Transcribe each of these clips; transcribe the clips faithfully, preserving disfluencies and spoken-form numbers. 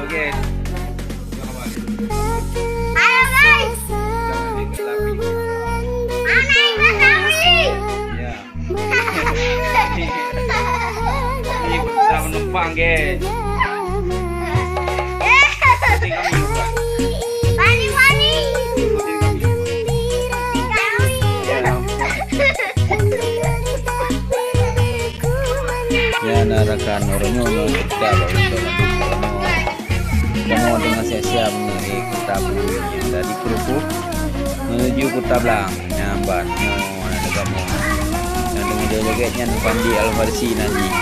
Oke. Halo, guys. Anak Betawi. Ya. Ini kita menumpang, guys. Ini kami juga. Pani, pani. Ya. Ya, na rakan uroe nyoe, nyoe kita bak uroe nyoe. Kamoe teungoh siap-siap meunyoe ka tapui dari Krupu menuju Kuta Blang. Nyan ban nyoe na kamoe. Nyang teungoh joget nyan Fandi Al-Farsi nan jih.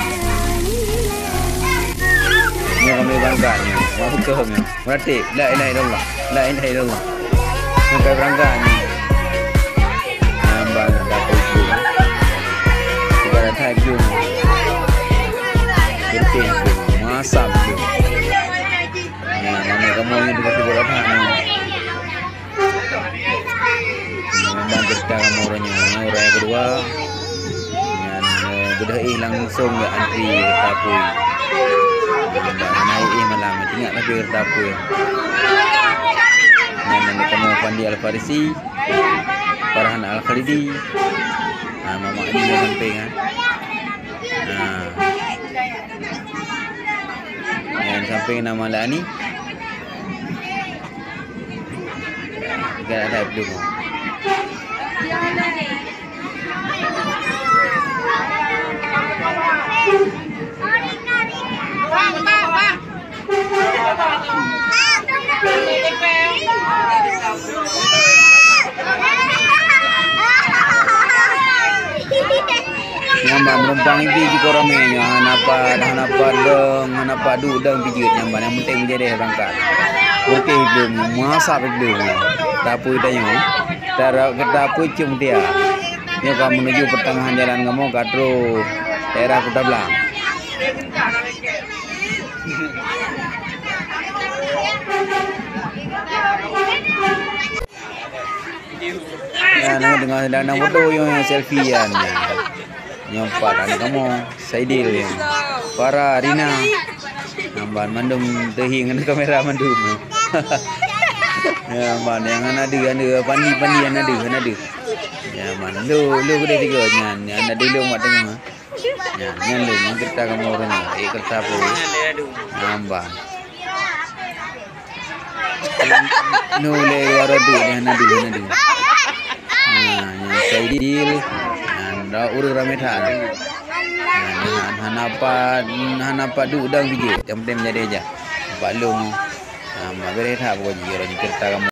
Nyoe kami berangkat nyoe. Mau ke nyoe? Meuratéb, la ilaha illallah, la ilaha illallah. Sampai berangkat ni. Nambah dah tujuh. Tiga dah tujuh. Putih tu, masam tu. Ya, mana kamu ni dikasih bola tak ni? Memang cerita kamu orang ni. Orang yang kedua. Nyan, eh, beudôh éh langsong geuantri keureuta apui. Nyan, hana éh malam, ingat tapi keureuta apui. Nyan, nyan kamoe Fandi Al-Farisi, Farhan Al-Khalidi. Ha, mamak ni dah samping, ha. Ha. Nyan samping nama Lani. Tiga ada belum. Nyan ban meurumpang ibi jikoh ramé nyoe, hana pat, hana pat dong, hana pat duek dong pijeuet nyan ban, nyang penting meujadeh beurangkat. Oke, iblong, masa iblong. Tapui tanyoe, tara-, tapui cuma dia. Nyoe ka menuju pertengahan jalan kamoe ka troh daerah Kuta Blang. Ya, nang tengah sedang nang foto yang selfie kan. Nyoe pat aneuk kamoe, Saidil nyoe. Farah, Rina. Nyan ban mandum teuhieng ngon kamera mandum. Nyan ban nyang hana deuh, hana deuh, Pandi, Pandi hana deuh, hana deuh. Nyan ban lu, lu geude tiga nyan, nyan hana deuh lu mat teungoh. Nyan, nyan lôn, nyan keureuta kamoe uroe nyoe. Eh, keureuta peue? Nyan ban. Nu lé dua roda nyan, hana deuh, hana deuh. Nah, nyan Saidil, nyan dak ureueng ramé that. Nyan, hana, hana pat, hana pat duek dong bijéh. Nyang penting meujadeh jak. Bak lôn. Nah, mak beureh that pokok jih, uroe nyoe keureuta kamoe.